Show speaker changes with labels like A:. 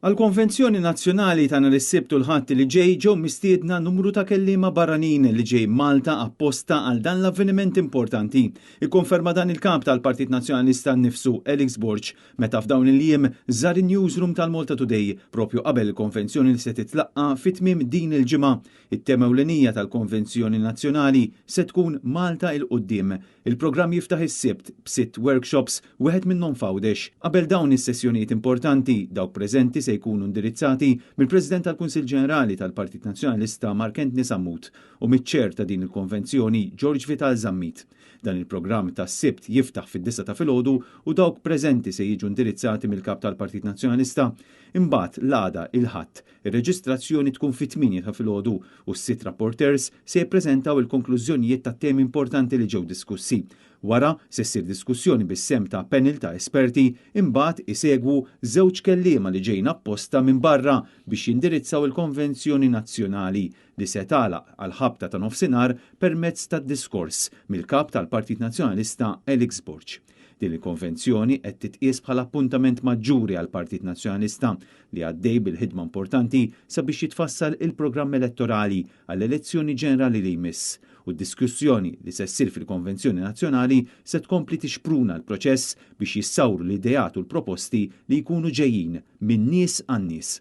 A: Għall-Konvenzjoni Nazzjonali ta' nhar is-Sibt u l-Ħadd li ġej ġew mistiedna numru ta' kelliema barranin li ġej Malta apposta għal dan l-avveniment importanti. Ikkonferma dan il-Kap tal-Partit Nazzjonalista nnifsu, Alex Borg, meta f'dawn il-jiem żar in-newsroom tal-Malta Today propju qabel il-konvenzjoni li se titlaqqa' fi tmiem din il-ġimgħa. It-tema ewlenija tal-Konvenzjoni Nazzjonali se tkun Malta 'il Quddiem. Il-programm jiftaħ is-Sibt b'sitt workshops, wieħed minnhom f'Għawdex. Qabel dawn is-sessjonijiet importanti, dawk preżenti se jkunu indirizzati mill-President tal-Kunsill Ġenerali tal-Partit Nazzjonalista Mark Anthony Sammut u miċ-Chair ta' din il-konvenzjoni George Vital Zammit. Dan il-programm tas-Sibt jiftaħ fid-disgħa ta' filgħodu u dawk preżenti se jiġu indirizzati mill-Kap tal-Partit Nazzjonalista. Imbagħad l-għada, il-Ħadd, Ir-reġistrazzjoni tkun fit-tmienja ta' filgħodu u s-sitt rapporteurs se jippreżentaw il-konklużjonijiet tat-temi importanti li ġew diskussi. Wara, se ssir diskussjoni bis-sehem ta' panel ta' esperti, imbagħad isegwu żewġ kelliema li ġejjin apposta minn barra biex jindirizzaw il-Konvenzjoni Nazzjonali li se tagħlaq għall-ħabta ta' nofsinhar permezz ta' diskors mill-Kap tal-Partit Nazzjonalista Alex Borg. Din il-konvenzjoni qed titqies bħala appuntament maġġuri għall-Partit Nazzjonalista li għaddej bil-ħidma importanti sabiex jitfassal il-programm elettorali għall-elezzjoni ġenerali li jmiss u d-diskussjoni li se ssir fil-Konvenzjoni Nazzjonali se tkompli tixpruna l-proċess biex jissawru l-ideat u l-proposti li jkunu ġejjin min-nies għan-nies.